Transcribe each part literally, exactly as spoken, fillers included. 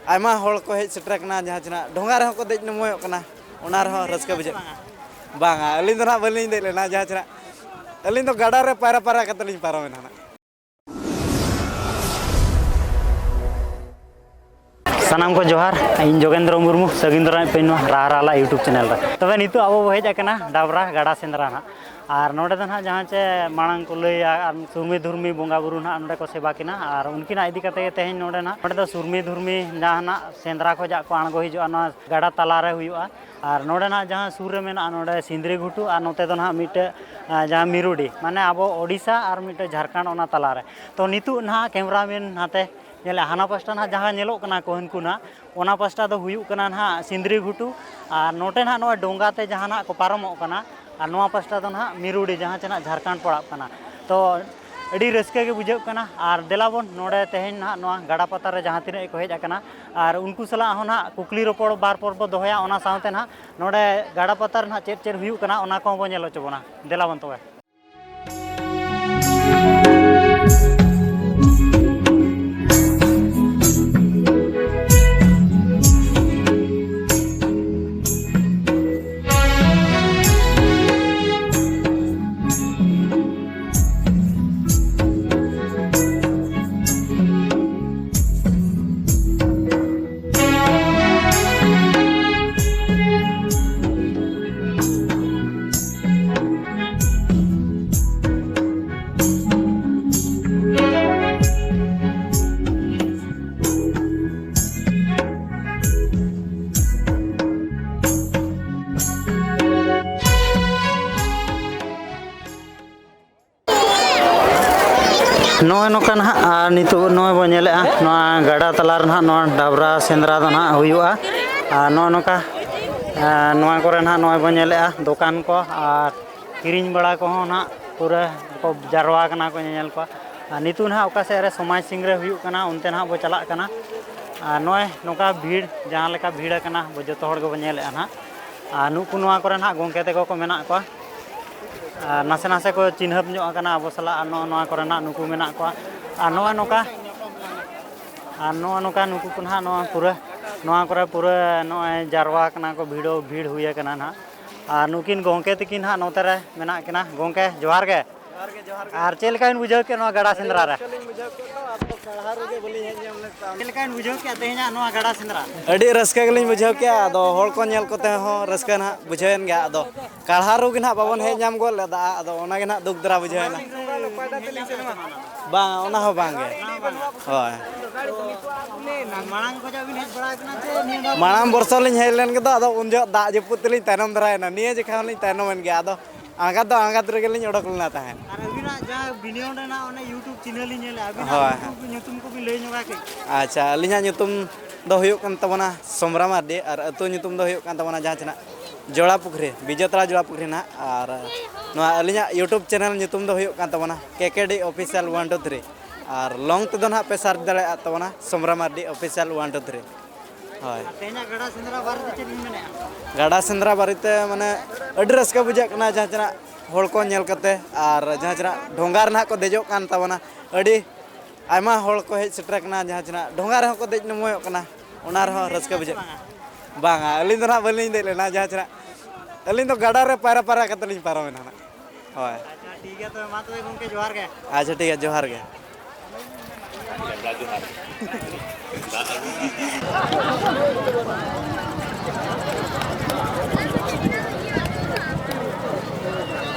ᱟᱭᱢᱟ ᱦᱚᱲ ᱠᱚ ᱦᱮᱡ ᱥᱮᱴᱮᱨ ᱟᱠᱟᱱᱟ, ᱡᱟᱦᱟᱸ ᱪᱮ ᱱᱟᱜ ᱰᱷᱚᱸᱜᱟ ᱨᱮᱦᱚᱸ ᱠᱚ ᱫᱮᱡ ᱱᱚᱢᱚᱭᱚᱜ ᱠᱟᱱᱟ, ᱚᱱᱟ ᱨᱮᱦᱚᱸ ᱨᱟᱹᱥᱠᱟᱹ ᱵᱩᱡᱷᱟᱹᱜ᱾ ᱵᱟᱝᱟ, ᱟᱹᱞᱤᱧ ᱫᱚ ᱱᱟᱦᱟᱜ ᱵᱟᱹᱞᱤᱧ ᱫᱮᱡ ᱞᱮᱱᱟ, ᱡᱟᱦᱟᱸ ᱪᱮ ᱱᱟᱜ ᱟᱹᱞᱤᱧ ᱫᱚ ᱜᱟᱰᱟ ᱨᱮ ᱯᱟᱭᱨᱟ ᱯᱟᱭᱨᱟ ᱠᱟᱛᱮ ᱞᱤᱧ ᱯᱟᱨᱚᱢᱮᱱᱟ ᱱᱟᱦᱟᱜ᱾ ᱥᱟᱱᱟᱢ ᱠᱚ ᱡᱚᱦᱟᱨ, ᱤᱧ ᱡᱳᱜᱮᱱᱫᱨᱚ ᱢᱩᱨᱢᱩ, ᱥᱟᱹᱜᱩᱱ ᱫᱟᱨᱟᱢ ᱯᱮ ᱱᱚᱣᱟ ᱨᱟᱦᱟ ᱨᱟᱦᱞᱟ YouTube ᱪᱮᱱᱮᱞ ᱨᱮ᱾ ᱛᱚᱵᱮ ᱱᱤᱛᱚᱜ ᱟᱵᱚ ᱵᱚ ᱦᱮᱡ ᱟᱠᱟᱱᱟ ᱰᱟᱵᱽᱨᱟ ᱜᱟᱰᱟ ᱥᱮᱸᱫᱽᱨᱟ ᱱᱟᱦᱟᱜ᱾ ᱟᱨ ᱱᱚᱰᱮ ᱫᱚ ᱱᱟᱦᱟᱜ ᱡᱟᱦᱟᱸ ᱪᱮ ᱢᱟᱲᱟᱝ ᱠᱚ ᱞᱟᱹᱭᱟ, ᱟᱨ ᱥᱩᱨᱢᱤ ᱫᱷᱩᱨᱢᱤ ᱵᱚᱸᱜᱟ ᱵᱩᱨᱩ ᱱᱟᱦᱟᱜ ᱱᱚᱰᱮ ᱠᱚ ᱥᱮᱵᱟ ᱠᱤᱱᱟ, ᱟᱨ ᱩᱱᱠᱤᱱᱟᱜ ᱤᱫᱤ ᱠᱟᱛᱮ ᱜᱮ ᱛᱮᱦᱮᱧ ᱱᱚᱰᱮ ᱱᱟᱦᱟᱜ, ᱱᱚᱰᱮ ᱫᱚ ᱥᱩᱨᱢᱤ ᱫᱷᱩᱨᱢᱤ ᱡᱟᱦᱟᱱᱟᱜ ᱥᱮᱸᱫᱽᱨᱟ ᱠᱷᱚᱡᱟᱜ ᱠᱚ ᱟᱬᱜᱚ ᱦᱤᱡᱩᱜᱼᱟ, ᱱᱚᱣᱟ ᱜᱟᱰᱟ ᱛᱟᱞᱟ ᱨᱮ ᱦᱩᱭᱩᱜᱼᱟ᱾ ᱟᱨ ᱱᱚᱰᱮ ᱱᱟᱦᱟᱜ ᱡᱟᱦᱟᱸ ᱥᱩᱨ ᱨᱮ ᱢᱮᱱᱟᱜᱼᱟ, ᱱᱚᱰᱮ ᱥᱤᱸᱫᱽᱨᱤ ᱜᱷᱩᱴᱩ, ᱟᱨ ᱱᱚᱛᱮ ᱫᱚ ᱱᱟᱦᱟᱜ ᱢᱤᱫᱴᱮᱡ, ᱟᱸ, ᱡᱟᱦᱟᱸ ᱢᱤᱨᱩᱰᱤ, ᱢᱟᱱᱮ ᱟᱵᱚ ᱳᱰᱤᱥᱟ ᱟᱨ ᱢᱤᱫᱴᱮᱡ ᱡᱷᱟᱲᱠᱷᱚᱸᱰ ᱚᱱᱟ ᱛᱟᱞᱟ ᱨᱮ᱾ ᱛᱚ ᱱᱤᱛᱚᱜ ᱱᱟᱦᱟᱜ cameraman ᱱᱟᱛᱮ ᱧᱮᱞᱮᱫ, ᱦᱟᱱᱟ ᱯᱟᱥᱴᱟ ᱱᱟᱦᱟᱜ ᱡᱟᱦᱟᱸ ᱧᱮᱞᱚᱜ ᱠᱟᱱᱟ ᱠᱚ ᱦᱟᱹᱱᱠᱩ ᱱᱟᱦᱟᱜ, ᱚᱱᱟ ᱯᱟᱥᱴᱟ ᱫᱚ ᱦᱩᱭᱩᱜ ᱠᱟᱱᱟ ᱱᱟᱦᱟᱜ ᱥᱤᱸᱫᱽᱨᱤ ᱜᱷᱩᱴᱩ, ᱟᱨ ᱱᱚᱛᱮ ᱱᱟᱦᱟᱜ ᱱᱚᱜᱼᱚᱭ ᱰᱚᱸᱜᱟ ᱛᱮ ᱡᱟᱦᱟᱸ ᱱᱟᱦᱟᱜ ᱠᱚ ᱯᱟᱨᱚᱢᱚᱜ ᱠᱟᱱᱟ, ᱟᱨ ᱱᱚᱣᱟ ᱯᱟᱥᱴᱟ ᱫᱚ ᱱᱟᱦᱟᱜ ᱢᱤᱨᱩᱰᱤ, ᱡᱟᱦᱟᱸ ᱪᱮ ᱱᱟᱦᱟᱜ ᱡᱷᱟᱲᱠᱷᱚᱸᱰ ᱯᱟᱲᱟᱜ ᱠᱟᱱᱟ᱾ ᱛᱚ ᱟᱹᱰᱤ ᱨᱟᱹᱥᱠᱟᱹ ᱜᱮ ᱵᱩᱡᱷᱟᱹᱜ ᱠᱟᱱᱟ, ᱟᱨ ᱫᱮᱞᱟ ᱵᱚᱱ ᱱᱚᱰᱮ ᱛᱮᱦᱮᱧ ᱱᱟᱦᱟᱜ ᱱᱚᱣᱟ ᱜᱟᱰᱟ ᱯᱟᱛᱟ ᱨᱮ ᱡᱟᱦᱟᱸ ᱛᱤᱱᱟᱹᱜ ᱜᱮᱠᱚ ᱦᱮᱡ ᱟᱠᱟᱱᱟ, ᱟᱨ ᱩᱱᱠᱩ ᱥᱟᱞᱟᱜ ᱦᱚᱸ ᱱᱟᱦᱟᱜ ᱠᱩᱠᱞᱤ ᱨᱚᱯᱚᱲ ᱵᱟᱨ ᱯᱚᱨ ᱵᱚ ᱫᱚᱦᱚᱭᱟ, ᱚᱱᱟ ᱥᱟᱶᱛᱮ ᱱᱟᱦᱟᱜ ᱱᱚᱰᱮ ᱜᱟᱰᱟ ᱯᱟᱛᱟ ᱨᱮ ᱱᱟᱦᱟᱜ ᱪᱮᱫ ᱪᱮᱫ ᱦᱩᱭᱩᱜ ᱠᱟᱱᱟ ᱚᱱᱟ ᱠᱚᱦᱚᱸ ᱵᱚ ᱧᱮᱞ ᱦᱚᱪᱚ ᱵᱚᱱᱟ᱾ ᱫᱮᱞᱟ ᱵᱚᱱ ᱛᱚᱵᱮ᱾ ᱱᱚᱜᱼᱚᱭ ᱱᱚᱝᱠᱟ ᱱᱟᱦᱟᱜ, ᱟᱨ ᱱᱤᱛᱚᱜ ᱱᱚᱜᱼᱚᱭ ᱵᱚᱱ ᱧᱮᱞᱮᱜᱼᱟ, ᱱᱚᱣᱟ ᱜᱟᱰᱟ ᱛᱟᱞᱟ ᱨᱮ ᱱᱟᱦᱟᱜ ᱱᱚᱣᱟ ᱰᱟᱵᱽᱨᱟ ᱥᱮᱸᱫᱽᱨᱟ ᱫᱚ ᱱᱟᱦᱟᱜ ᱦᱩᱭᱩᱜᱼᱟ᱾ ᱟᱨ ᱱᱚᱜᱼᱚᱭ ᱱᱚᱝᱠᱟ, ᱟᱨ ᱱᱚᱣᱟ ᱠᱚᱨᱮ ᱱᱟᱦᱟᱜ ᱱᱚᱜᱼᱚᱭ ᱵᱚᱱ ᱧᱮᱞᱮᱜᱼᱟ, ᱫᱚᱠᱟᱱ ᱠᱚ ᱟᱨ ᱠᱤᱨᱤᱧ ᱵᱟᱲᱟ ᱠᱚᱦᱚᱸ ᱱᱟᱦᱟᱜ ᱯᱩᱨᱟᱹ ᱠᱚ ᱡᱟᱨᱣᱟ ᱠᱟᱱᱟ ᱠᱚ ᱧᱮᱧᱮᱞ ᱠᱚ᱾ ᱟᱨ ᱱᱤᱛᱚᱜ ᱱᱟᱦᱟᱜ ᱚᱠᱟ ᱥᱮᱫ ᱨᱮ ᱥᱚᱢᱟᱡᱽ ᱥᱤᱝ ᱨᱮ ᱦᱩᱭᱩᱜ ᱠᱟᱱᱟ, ᱚᱱᱛᱮ ᱱᱟᱦᱟᱜ ᱵᱚ ᱪᱟᱞᱟᱜ ᱠᱟᱱᱟ᱾ ᱟᱨ ᱱᱚᱜᱼᱚᱭ ᱱᱚᱝᱠᱟ ᱵᱷᱤᱲ, ᱡᱟᱦᱟᱸ ᱞᱮᱠᱟ ᱵᱷᱤᱲ ᱟᱠᱟᱱᱟ, ᱵᱚ ᱡᱚᱛᱚ ᱦᱚᱲ ᱜᱮᱵᱚ ᱧᱮᱞᱮᱜᱼᱟ ᱱᱟᱦᱟᱜ᱾ ᱟᱨ ᱱᱩᱠᱩ ᱱᱚᱣᱟ ᱠᱚᱨᱮ ᱱᱟᱦᱟᱜ ᱜᱚᱢᱠᱮ ᱛᱟᱠᱚ ᱠᱚ ᱢᱮᱱᱟᱜ ᱠᱚᱣᱟ᱾ ᱟᱨ ᱱᱟᱥᱮ ᱱᱟᱥᱮ ᱠᱚ ᱪᱤᱱᱦᱟᱹᱯ ᱧᱚᱜ ᱟᱠᱟᱱᱟ ᱟᱵᱚ ᱥᱟᱞᱟᱜ᱾ ᱟᱨ ᱱᱚᱜᱼᱚ ᱱᱚᱣᱟ ᱠᱚᱨᱮ ᱱᱟᱦᱟᱜ ᱱᱩᱠᱩ ᱢᱮᱱᱟᱜ ᱠᱚᱣᱟ᱾ ᱟᱨ ᱱᱚᱜᱼᱚᱭ ᱱᱚᱝᱠᱟ ᱟᱨ ᱱᱚᱜᱼᱚ ᱱᱚᱝᱠᱟ ᱱᱩᱠᱩ ᱠᱚ ᱱᱟᱦᱟᱜ ᱱᱚᱣᱟ ᱯᱩᱨᱟᱹ, ᱱᱚᱣᱟ ᱠᱚᱨᱮ ᱯᱩᱨᱟᱹ ᱱᱚᱜᱼᱚᱭ ᱡᱟᱨᱣᱟ ᱠᱟᱱᱟ ᱠᱚ, ᱵᱷᱤᱲ, ᱵᱷᱤᱲ ᱦᱩᱭ ᱟᱠᱟᱱᱟ ᱱᱟᱦᱟᱜ᱾ ᱟᱨ ᱱᱩᱠᱤᱱ ᱜᱚᱢᱠᱮ ᱛᱟᱹᱠᱤᱱ ᱱᱟᱦᱟᱜ ᱱᱚᱛᱮ ᱨᱮ ᱢᱮᱱᱟᱜ ᱠᱤᱱᱟ᱾ ᱜᱚᱢᱠᱮ, ᱡᱚᱦᱟᱨ ᱜᱮ᱾ ᱡᱚᱦᱟᱨ ᱜᱮ, ᱡᱚᱦᱟᱨ ᱜᱮ᱾ ᱟᱨ ᱪᱮᱫ ᱞᱮᱠᱟ ᱵᱤᱱ ᱵᱩᱡᱷᱟᱹᱣ ᱠᱮᱫ ᱱᱚᱣᱟ ᱜᱟᱰᱟ ᱥᱮᱸᱫᱽᱨᱟ ᱨᱮ? ᱨᱟᱹᱥᱠᱟᱹ ᱞᱤᱧ ᱵᱩᱡᱷᱟᱹᱣ ᱠᱮᱫ ᱫᱚ, ᱟᱫᱚ ᱠᱟᱲᱦᱟ ᱨᱩ ᱜᱮ ᱵᱟᱹᱞᱤᱧ ᱦᱮᱡ ᱧᱟᱢ ᱞᱮᱫ ᱛᱟᱦᱮᱸᱫ᱾ ᱪᱮᱫ ᱞᱮᱠᱟ ᱵᱤᱱ ᱵᱩᱡᱷᱟᱹᱣ ᱠᱮᱫᱟ ᱛᱮᱦᱮᱧᱟᱜ ᱱᱚᱣᱟ ᱜᱟᱰᱟ ᱥᱮᱸᱫᱽᱨᱟ? ᱟᱹᱰᱤ ᱨᱟᱹᱥᱠᱟᱹ ᱜᱮᱞᱤᱧ ᱵᱩᱡᱷᱟᱹᱣ ᱠᱮᱫᱼᱟ, ᱟᱫᱚ ᱦᱚᱲ ᱠᱚ ᱧᱮᱞ ᱠᱚᱛᱮ ᱦᱚᱸ ᱨᱟᱹᱥᱠᱟᱹ ᱱᱟᱦᱟᱜ ᱵᱩᱡᱷᱟᱹᱣᱮᱱ ᱜᱮᱭᱟ᱾ ᱟᱫᱚ ᱠᱟᱲᱦᱟ ᱨᱩ ᱜᱮ ᱱᱟᱦᱟᱜ ᱵᱟᱵᱚᱱ ᱦᱮᱡ ᱧᱟᱢ ᱜᱚᱫ ᱞᱮᱫᱟ, ᱟᱫᱚ ᱚᱱᱟ ᱜᱮ ᱱᱟᱦᱟᱜ ᱫᱩᱠ ᱫᱷᱟᱨᱟ ᱵᱩᱡᱷᱟᱹᱣᱮᱱᱟ᱾ ᱵᱟᱝ, ᱚᱱᱟ ᱦᱚᱸ ᱵᱟᱝ ᱜᱮ᱾ ᱦᱳᱭ᱾ ᱢᱟᱲᱟᱝ ᱠᱷᱚᱱᱟᱜ ᱵᱤᱱ ᱦᱮᱡ ᱵᱟᱲᱟ ᱟᱠᱟᱱᱟ ᱪᱮ ᱱᱤᱭᱟᱹ ᱫᱷᱟᱣ? ᱢᱟᱲᱟᱝ ᱵᱚᱨᱥᱚ ᱞᱤᱧ ᱦᱮᱡ ᱞᱮᱱ ᱜᱮᱫᱚ, ᱟᱫᱚ ᱩᱱ ᱡᱚᱦᱚᱜ ᱫᱟᱜ ᱡᱟᱹᱯᱩᱫ ᱛᱮᱞᱤᱧ ᱛᱟᱭᱱᱚᱢ ᱫᱷᱟᱨᱟᱭᱮᱱᱟ᱾ ᱱᱤᱭᱟᱹ ᱡᱚᱠᱷᱟ ᱦᱚᱸᱞᱤᱧ ᱛᱟᱭᱱᱚᱢᱮᱱ ᱜᱮᱭᱟ, ᱟᱫᱚ ᱟᱸᱜᱟᱛ ᱫᱚ ᱟᱸᱜᱟᱛ ᱨᱮᱜᱮᱞᱤᱧ ᱚᱰᱚᱠ ᱞᱮᱱᱟ ᱛᱟᱦᱮᱸᱫ᱾ ᱟᱨ ᱟᱹᱵᱤᱱᱟᱜ ᱡᱟᱦᱟᱸ ᱵᱤᱱᱤᱭᱚᱱ ᱨᱮᱱᱟᱜ ᱚᱱᱮ YouTube ᱪᱮᱱᱮᱞ ᱞᱤᱧ ᱧᱮᱞᱟ, ᱟᱹᱵᱤᱱᱟᱜ ᱦᱳᱭ, YouTube ᱦᱳᱭ᱾ ᱧᱩᱛᱩᱢ ᱠᱚᱵᱤᱱ ᱞᱟᱹᱭ ᱧᱚᱜᱟ ᱠᱟᱹᱡ? ᱟᱪᱪᱷᱟ, ᱟᱹᱞᱤᱧᱟᱜ ᱧᱩᱛᱩᱢ ᱫᱚ ᱦᱩᱭᱩᱜ ᱠᱟᱱ ᱛᱟᱵᱚᱱᱟ ᱥᱚᱢᱨᱟ ᱢᱟᱨᱰᱤ, ᱟᱨ ᱟᱹᱛᱩ ᱧᱩᱛᱩᱢ ᱫᱚ ᱦᱩᱭᱩᱜ ᱠᱟᱱ ᱛᱟᱵᱚᱱᱟ ᱡᱟᱦᱟᱸ ᱪᱮᱱᱟᱜ ᱡᱚᱲᱟ ᱯᱩᱠᱷᱨᱤ, ᱵᱤᱡᱮᱛᱟᱲᱟ ᱡᱚᱲᱟ ᱯᱩᱠᱷᱨᱤ ᱱᱟᱦᱟᱜ᱾ ᱟᱨ ᱱᱚᱣᱟ ᱟᱹᱞᱤᱧᱟᱜ YouTube ᱪᱮᱱᱮᱞ ᱧᱩᱛᱩᱢ ᱫᱚ ᱦᱩᱭᱩᱜ ᱠᱟᱱ ᱛᱟᱵᱚᱱᱟ ᱠᱮ ᱠᱮ ᱰᱤ Official one two three, ᱟᱨ ᱞᱚᱝ ᱛᱮᱫᱚ ᱱᱟᱦᱟᱜ ᱯᱮ ᱥᱟᱨᱪ ᱫᱟᱲᱮᱭᱟᱜ ᱛᱟᱵᱚᱱᱟ ᱥᱚᱢᱨᱟ Mardi Official one two three᱾ ᱦᱳᱭ᱾ ᱟᱨ ᱛᱮᱦᱮᱧᱟᱜ ᱜᱟᱰᱟ ᱥᱮᱸᱫᱽᱨᱟ ᱵᱟᱨᱮᱛᱮ ᱪᱮᱫ ᱵᱤᱱ ᱢᱮᱱᱮᱫᱼᱟ? ᱜᱟᱰᱟ ᱥᱮᱸᱫᱽᱨᱟ ᱵᱟᱨᱮᱛᱮ ᱢᱟᱱᱮ ᱟᱹᱰᱤ ᱨᱟᱹᱥᱠᱟᱹ ᱵᱩᱡᱷᱟᱹᱜ ᱠᱟᱱᱟ, ᱡᱟᱦᱟᱸ ᱪᱮᱱᱟᱜ ᱦᱚᱲ ᱠᱚ ᱧᱮᱞ ᱠᱟᱛᱮ ᱟᱨ ᱡᱟᱦᱟᱸ ᱪᱮᱱᱟᱜ ᱰᱷᱚᱸᱜᱟ ᱨᱮ ᱱᱟᱦᱟᱜ ᱠᱚ ᱫᱮᱡᱚᱜ ᱠᱟᱱ ᱛᱟᱵᱚᱱᱟ, ᱟᱹᱰᱤ ᱟᱭᱢᱟ ᱦᱚᱲ ᱠᱚ ᱦᱮᱡ ᱥᱮᱴᱮᱨ ᱠᱟᱱᱟ, ᱡᱟᱦᱟᱸ ᱪᱮᱱᱟᱜ ᱰᱷᱚᱸᱜᱟ ᱨᱮᱦᱚᱸ ᱠᱚ ᱫᱮᱡ ᱱᱚᱢᱚᱭᱚᱜ ᱠᱟᱱᱟ, ᱚᱱᱟ ᱨᱮᱦᱚᱸ ᱨᱟᱹᱥᱠᱟᱹ ᱵᱩᱡᱷᱟᱹᱜ ᱠᱟᱱᱟ᱾ ᱵᱟᱝᱟ, ᱟᱹᱞᱤᱧ ᱫᱚ ᱱᱟᱦᱟᱜ ᱵᱟᱹᱞᱤᱧ ᱫᱮᱡ ᱞᱮᱱᱟ, ᱡᱟᱦᱟᱸ ᱪᱮᱱᱟᱜ ᱟᱹᱞᱤᱧ ᱫᱚ ᱜᱟᱰᱟ ᱨᱮ ᱯᱟᱭᱨᱟ ᱯᱟᱭᱨᱟ ᱠᱟᱛᱮ ᱞᱤᱧ ᱯᱟᱨᱚᱢᱮᱱᱟ ᱱᱟᱦᱟᱜ᱾ ᱦᱳᱭ᱾ ᱟᱪᱪᱷᱟ, ᱴᱷᱤᱠ ᱜᱮᱭᱟ, ᱛᱚᱵᱮ ᱢᱟ ᱛᱚᱵᱮ ᱜᱚᱢᱠᱮ, ᱡᱚᱦᱟᱨ ᱜᱮ᱾ ᱟᱪᱪᱷᱟ, ᱴᱷᱤᱠ ᱜᱮᱭᱟ, ᱡᱚᱦᱟᱨ ᱜᱮ᱾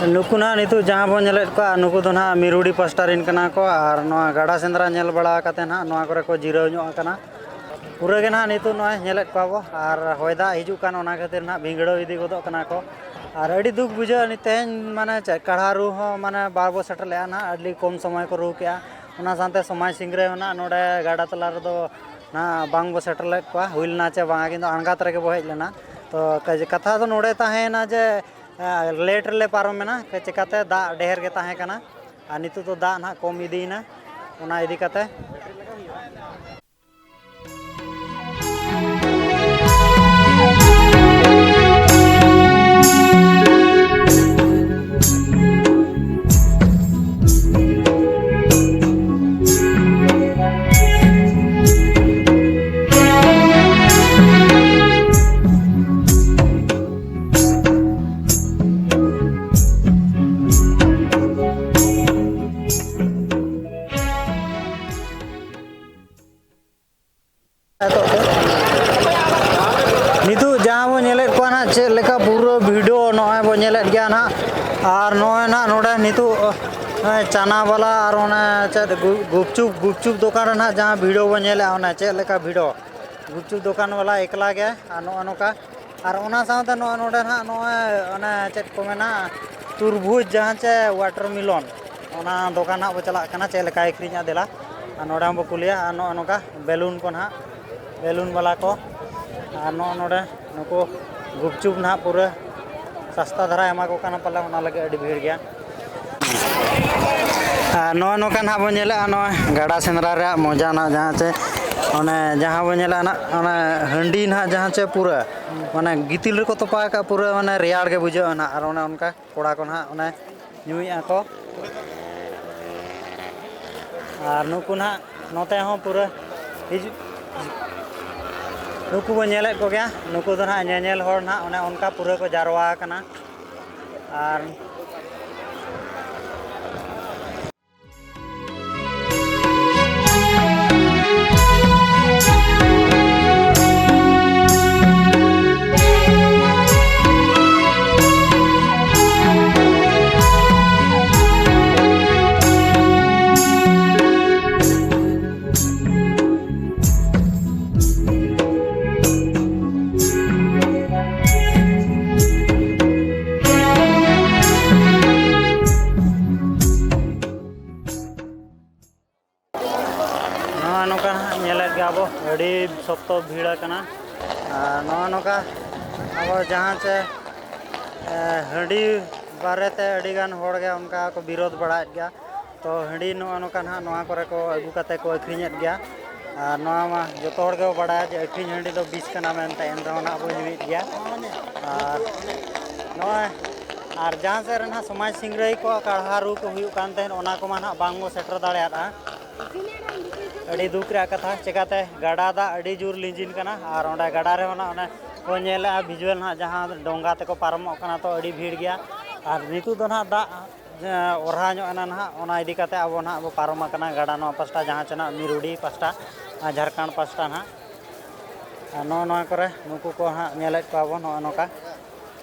ᱱᱩᱠᱩ ᱱᱟᱦᱟᱜ ᱱᱤᱛᱚᱜ ᱡᱟᱦᱟᱸ ᱵᱚᱱ ᱧᱮᱞᱮᱫ ᱠᱚᱣᱟ, ᱱᱩᱠᱩ ᱫᱚ ᱱᱟᱦᱟᱜ ᱢᱤᱨᱩᱰᱤ ᱯᱟᱥᱴᱟ ᱨᱮᱱ ᱠᱟᱱᱟ ᱠᱚ, ᱟᱨ ᱱᱚᱣᱟ ᱜᱟᱰᱟ ᱥᱮᱸᱫᱽᱨᱟ ᱧᱮᱞ ᱵᱟᱲᱟ ᱠᱟᱛᱮ ᱱᱟᱦᱟᱜ ᱱᱚᱣᱟ ᱠᱚᱨᱮ ᱠᱚ ᱡᱤᱨᱟᱹᱣ ᱧᱚᱜ ᱟᱠᱟᱱᱟ᱾ ᱯᱩᱨᱟᱹ ᱜᱮ ᱱᱟᱦᱟᱜ ᱱᱤᱛᱚᱜ ᱱᱚᱜᱼᱚᱭ ᱧᱮᱞᱮᱫ ᱠᱚᱣᱟ ᱵᱚ, ᱟᱨ ᱦᱚᱭ ᱫᱟᱜ ᱦᱤᱡᱩᱜ ᱠᱟᱱ, ᱚᱱᱟ ᱠᱷᱟᱹᱛᱤᱨ ᱱᱟᱦᱟᱜ ᱵᱷᱤᱸᱫᱽᱲᱟᱹᱣ ᱤᱫᱤ ᱜᱚᱫᱚᱜ ᱠᱟᱱᱟ ᱠᱚ᱾ ᱟᱨ ᱟᱹᱰᱤ ᱫᱩᱠ ᱵᱩᱡᱷᱟᱹᱜᱼᱟ, ᱱᱤᱛ ᱛᱮᱦᱮᱧ ᱢᱟᱱᱮ ᱪᱮᱫ ᱠᱟᱲᱦᱟ ᱨᱩ ᱦᱚᱸ ᱢᱟᱱᱮ ᱵᱟᱵᱚ ᱥᱮᱴᱮᱨ ᱞᱮᱜᱼᱟ ᱱᱟᱦᱟᱜ, ᱟᱹᱰᱤ ᱠᱚᱢ ᱥᱚᱢᱚᱭ ᱠᱚ ᱨᱩ ᱠᱮᱜᱼᱟ᱾ ᱚᱱᱟ ᱥᱟᱶᱛᱮ ᱥᱚᱢᱟᱡᱽ ᱥᱤᱝᱨᱟᱹᱭ ᱦᱚᱸ ᱱᱟᱦᱟᱜ ᱱᱚᱰᱮ ᱜᱟᱰᱟ ᱛᱟᱞᱟ ᱨᱮᱫᱚ ᱱᱟᱦᱟᱜ ᱵᱟᱝ ᱵᱚ ᱥᱮᱴᱮᱨ ᱞᱮᱫ ᱠᱚᱣᱟ, ᱦᱩᱭ ᱞᱮᱱᱟ ᱪᱮ ᱵᱟᱝᱟ, ᱠᱤᱱᱛᱩ ᱟᱬᱜᱟᱛ ᱨᱮᱜᱮ ᱵᱚ ᱦᱮᱡ ᱞᱮᱱᱟ᱾ ᱛᱚ ᱠᱟᱡᱮ-, ᱠᱟᱛᱷᱟ ᱫᱚ ᱱᱚᱰᱮ ᱛᱟᱦᱮᱸᱭᱮᱱᱟ ᱡᱮ, ᱟᱸ, ᱞᱮᱴ ᱨᱮᱞᱮ ᱯᱟᱨᱚᱢᱮᱱᱟ, ᱪᱮᱠᱟᱛᱮ ᱫᱟᱜ ᱰᱷᱮᱨ ᱜᱮ ᱛᱟᱦᱮᱸ ᱠᱟᱱᱟ᱾ ᱟᱨ ᱱᱤᱛᱚᱜ ᱫᱚ ᱫᱟᱜ ᱱᱟᱦᱟᱜ ᱠᱚᱢ ᱤᱫᱤᱭᱮᱱᱟ, ᱚᱱᱟ ᱤᱫᱤ ᱠᱟᱛᱮ᱾ ᱱᱤᱛᱚᱜ ᱡᱟᱦᱟᱸ ᱵᱚ ᱧᱮᱞᱮᱫ ᱠᱚᱣᱟ ᱱᱟᱦᱟᱜ, ᱪᱮᱫ ᱞᱮᱠᱟ ᱯᱩᱨᱟᱹ ᱵᱷᱤᱲ, ᱱᱚᱜᱼᱚᱭ ᱵᱚ ᱧᱮᱞᱮᱫ ᱜᱮᱭᱟ ᱱᱟᱦᱟᱜ᱾ ᱟᱨ ᱱᱚᱜᱼᱚᱭ ᱱᱟᱦᱟᱜ ᱱᱚᱰᱮ ᱱᱤᱛᱚᱜ, ᱱᱚᱜᱼᱚᱭ ᱪᱟᱱᱟ ᱵᱟᱞᱟ ᱟᱨ ᱚᱱᱟ ᱪᱮᱫ ᱜᱩ-, ᱜᱩᱯᱪᱩᱯ, ᱜᱩᱯᱪᱩᱯ ᱫᱚᱠᱟᱱ ᱨᱮ ᱱᱟᱦᱟᱜ ᱡᱟᱦᱟᱸ ᱵᱷᱤᱲ ᱵᱚ ᱧᱮᱞᱮᱫᱼᱟ, ᱚᱱᱟ ᱪᱮᱫ ᱞᱮᱠᱟ ᱵᱷᱤᱲ᱾ ᱜᱩᱯᱪᱩᱯ ᱫᱚᱠᱟᱱ ᱵᱟᱞᱟ ᱮᱠᱞᱟ ᱜᱮ, ᱟᱨ ᱱᱚᱜᱼᱚ ᱱᱚᱝᱠᱟ᱾ ᱟᱨ ᱚᱱᱟ ᱥᱟᱶᱛᱮ ᱱᱚᱜᱼᱚᱭ ᱱᱚᱰᱮ ᱱᱟᱦᱟᱜ ᱱᱚᱜᱼᱚᱭ ᱚᱱᱮ ᱪᱮᱫ ᱠᱚ ᱢᱮᱱᱟ, ᱛᱩᱨᱵᱩᱡᱽ ᱡᱟᱦᱟᱸ ᱪᱮ watermelon, ᱚᱱᱟ ᱫᱚᱠᱟᱱ ᱦᱟᱸᱜ ᱵᱚ ᱪᱟᱞᱟᱜ ᱠᱟᱱᱟ, ᱪᱮᱫ ᱞᱮᱠᱟᱭ ᱟᱹᱠᱷᱨᱤᱧᱟ ᱫᱮᱞᱟ᱾ ᱟᱨ ᱱᱚᱰᱮ ᱦᱚᱸ ᱵᱚ ᱠᱩᱞᱤᱭᱟ᱾ ᱟᱨ ᱱᱚᱜᱼᱚ ᱱᱚᱝᱠᱟ ᱵᱮᱞᱩᱱ ᱠᱚ ᱱᱟᱦᱟᱜ, ᱵᱮᱞᱩᱱ ᱵᱟᱞᱟ ᱠᱚ᱾ ᱟᱨ ᱱᱚᱜᱼᱚ ᱱᱚᱰᱮ ᱱᱩᱠᱩ ᱜᱩᱯᱪᱩᱯ ᱱᱟᱦᱟᱜ ᱯᱩᱨᱟᱹ ᱥᱟᱥᱛᱟ ᱫᱷᱟᱨᱟ ᱮᱢᱟ ᱠᱚ ᱠᱟᱱᱟ ᱯᱟᱞᱮ, ᱚᱱᱟ ᱞᱟᱹᱜᱤᱫ ᱟᱹᱰᱤ ᱵᱷᱤᱲ ᱜᱮᱭᱟ᱾ ᱟᱨ ᱱᱚᱜᱼᱚ ᱱᱚᱝᱠᱟ ᱱᱟᱦᱟᱜ ᱵᱚᱱ ᱧᱮᱞᱮᱜᱼᱟ, ᱱᱚᱜᱼᱚᱭ ᱜᱟᱰᱟ ᱥᱮᱸᱫᱽᱨᱟ ᱨᱮᱭᱟᱜ ᱢᱚᱡᱟ ᱱᱟᱦᱟᱜ ᱡᱟᱦᱟᱸ ᱪᱮ, ᱚᱱᱮ ᱡᱟᱦᱟᱸ ᱵᱚᱱ ᱧᱮᱞᱮᱜᱼᱟ ᱱᱟᱦᱟᱜ, ᱚᱱᱮ ᱦᱟᱺᱰᱤ ᱱᱟᱦᱟᱜ ᱡᱟᱦᱟᱸ ᱪᱮ ᱯᱩᱨᱟᱹ ᱢᱟᱱᱮ ᱜᱤᱛᱤᱞ ᱨᱮᱠᱚ ᱛᱚᱯᱟ ᱟᱠᱟᱫ, ᱯᱩᱨᱟᱹ ᱢᱟᱱᱮ ᱨᱮᱭᱟᱲ ᱜᱮ ᱵᱩᱡᱷᱟᱹᱜᱼᱟ ᱱᱟᱦᱟᱜ᱾ ᱟᱨ ᱚᱱᱮ ᱚᱱᱠᱟ ᱠᱚᱲᱟ ᱠᱚ ᱱᱟᱦᱟᱜ ᱚᱱᱮ ᱧᱩᱭᱮᱫᱼᱟ ᱠᱚ᱾ ᱟᱨ ᱱᱩᱠᱩ ᱱᱟᱦᱟᱜ ᱱᱚᱛᱮ ᱦᱚᱸ ᱯᱩᱨᱟᱹ ᱦᱤᱡᱩᱜ, ᱱᱩᱠᱩ ᱵᱚᱱ ᱧᱮᱞᱮᱫ ᱠᱚᱜᱮᱭᱟ, ᱱᱩᱠᱩ ᱫᱚ ᱱᱟᱦᱟᱜ ᱧᱮᱧᱮᱞ ᱦᱚᱲ ᱱᱟᱦᱟᱜ ᱚᱱᱮ ᱚᱱᱠᱟ ᱯᱩᱨᱟᱹ ᱠᱚ ᱡᱟᱨᱣᱟ ᱟᱠᱟᱱᱟ᱾ ᱟᱨ ᱱᱚᱜᱼᱚ ᱱᱚᱝᱠᱟ ᱦᱟᱸᱜ ᱧᱮᱞᱮᱫ ᱜᱮᱭᱟ ᱵᱚ, ᱟᱹᱰᱤ ᱥᱚᱠᱛᱚ ᱵᱷᱤᱲ ᱟᱠᱟᱱᱟ᱾ ᱟᱨ ᱱᱚᱜᱼᱚ ᱱᱚᱝᱠᱟ ᱟᱵᱚ ᱡᱟᱦᱟᱸ ᱪᱮ, ᱮ, ᱦᱟᱺᱰᱤ ᱵᱟᱨᱮᱛᱮ ᱟᱹᱰᱤᱜᱟᱱ ᱦᱚᱲᱜᱮ ᱚᱱᱠᱟ ᱠᱚ ᱵᱤᱨᱳᱫᱷ ᱵᱟᱲᱟᱭᱮᱫ ᱜᱮᱭᱟ᱾ ᱛᱚ ᱦᱟᱺᱰᱤ ᱱᱚᱜᱼᱚ ᱱᱚᱝᱠᱟ ᱱᱟᱦᱟᱜ ᱱᱚᱣᱟ ᱠᱚᱨᱮ ᱠᱚ ᱟᱹᱜᱩ ᱠᱟᱛᱮ ᱠᱚ ᱟᱹᱠᱷᱨᱤᱧᱮᱫ ᱜᱮᱭᱟ᱾ ᱟᱨ ᱱᱚᱣᱟ ᱢᱟ ᱡᱚᱛᱚ ᱦᱚᱲ ᱜᱮᱵᱚ ᱵᱟᱲᱟᱭᱟ ᱡᱮ ᱟᱹᱠᱷᱨᱤᱧ ᱦᱟᱺᱰᱤ ᱫᱚ ᱵᱤᱥ ᱠᱟᱱᱟ ᱢᱮᱱᱛᱮ, ᱮᱱ ᱨᱮᱦᱚᱸ ᱱᱟᱦᱟᱜ ᱵᱚ ᱧᱩᱭᱮᱫ ᱜᱮᱭᱟ᱾ ᱟᱨ ᱱᱚᱜᱼᱚᱭ, ᱟᱨ ᱡᱟᱦᱟᱸ ᱥᱮᱫ ᱨᱮ ᱱᱟᱦᱟᱜ ᱥᱚᱢᱟᱡᱽ ᱥᱤᱝᱨᱟᱹᱭ ᱠᱚ ᱠᱟᱲᱦᱟ ᱨᱩ ᱠᱚ ᱦᱩᱭᱩᱜ ᱠᱟᱱ ᱛᱟᱦᱮᱸᱫ, ᱚᱱᱟ ᱠᱚᱢᱟ ᱱᱟᱦᱟᱜ ᱵᱟᱝ ᱵᱚ ᱥᱮᱴᱮᱨ ᱫᱟᱲᱮᱭᱟᱫᱼᱟ᱾ ᱟᱹᱰᱤ ᱫᱩᱠ ᱨᱮᱭᱟᱜ ᱠᱟᱛᱷᱟ, ᱪᱮᱠᱟᱛᱮ ᱜᱟᱰᱟ ᱫᱟᱜ ᱟᱹᱰᱤ ᱡᱳᱨ ᱞᱤᱸᱡᱤᱱ ᱠᱟᱱᱟ᱾ ᱟᱨ ᱚᱸᱰᱮ ᱜᱟᱰᱟ ᱨᱮᱦᱚᱸ ᱱᱟᱦᱟᱜ ᱚᱱᱮ ᱵᱚ ᱧᱮᱞᱮᱫᱼᱟ visual ᱱᱟᱦᱟᱜ, ᱡᱟᱦᱟᱸ ᱰᱚᱸᱜᱟ ᱛᱮᱠᱚ ᱯᱟᱨᱚᱢᱚᱜ ᱠᱟᱱᱟ, ᱛᱚ ᱟᱹᱰᱤ ᱵᱷᱤᱲ ᱜᱮᱭᱟ᱾ ᱟᱨ ᱱᱤᱛᱚᱜ ᱫᱚ ᱱᱟᱦᱟᱜ ᱫᱟᱜ ᱡᱮ, ᱚᱨᱦᱟ ᱧᱚᱜ ᱮᱱᱟ ᱱᱟᱦᱟᱜ, ᱚᱱᱟ ᱤᱫᱤ ᱠᱟᱛᱮ ᱟᱵᱚ ᱱᱟᱦᱟᱜ ᱵᱚ ᱯᱟᱨᱚᱢ ᱟᱠᱟᱱᱟ ᱜᱟᱰᱟ ᱱᱚᱣᱟ ᱯᱟᱥᱴᱟ, ᱡᱟᱦᱟᱸ ᱪᱮ ᱱᱟᱦᱟᱜ ᱢᱤᱨᱩᱰᱤ ᱯᱟᱥᱴᱟ, ᱟᱨ ᱡᱷᱟᱲᱠᱷᱚᱸᱰ ᱯᱟᱥᱴᱟ ᱱᱟᱦᱟᱜ᱾ ᱟᱨ ᱱᱚᱜᱼᱚ ᱱᱚᱣᱟ ᱠᱚᱨᱮ ᱱᱩᱠᱩ ᱠᱚ ᱦᱟᱸᱜ ᱧᱮᱞᱮᱫ ᱠᱚᱣᱟ ᱵᱚᱱ, ᱱᱚᱜᱼᱚ ᱱᱚᱝᱠᱟ,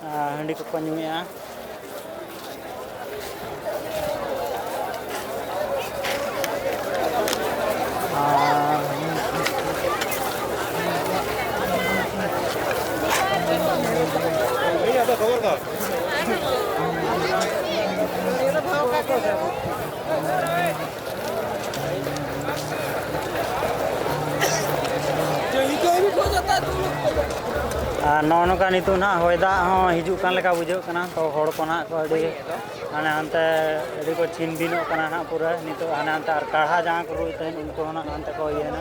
ᱟᱨ ᱦᱟᱺᱰᱤ ᱠᱚᱠᱚ ᱧᱩᱭᱮᱫᱼᱟ᱾ ᱟᱨ ᱟᱨ ᱱᱚᱜᱼᱚ ᱱᱚᱝᱠᱟ ᱱᱤᱛᱚᱜ ᱱᱟᱦᱟᱜ ᱦᱚᱭ ᱫᱟᱜ ᱦᱚᱸ ᱦᱤᱡᱩᱜ ᱠᱟᱱ ᱞᱮᱠᱟ ᱵᱩᱡᱷᱟᱹᱜ ᱠᱟᱱᱟ, ᱛᱚ ᱦᱚᱲ ᱠᱚ ᱱᱟᱦᱟᱜ ᱠᱚ ᱟᱹᱰᱤ ᱦᱟᱱᱮ ᱦᱟᱱᱛᱮ ᱟᱹᱰᱤ ᱠᱚ ᱪᱷᱤᱱ ᱵᱤᱱᱚᱜ ᱠᱟᱱᱟ ᱱᱟᱦᱟᱜ ᱯᱩᱨᱟᱹ᱾ ᱱᱤᱛᱚᱜ ᱦᱟᱱᱮ ᱦᱟᱱᱛᱮ ᱟᱨ ᱠᱟᱲᱦᱟ ᱡᱟᱦᱟᱸ ᱠᱚ ᱨᱩᱭ ᱛᱟᱦᱮᱸᱫ, ᱩᱱᱠᱩ ᱦᱚᱸ ᱱᱟᱦᱟᱜ ᱦᱟᱱᱛᱮ ᱠᱚ ᱤᱭᱟᱹᱭᱮᱱᱟ᱾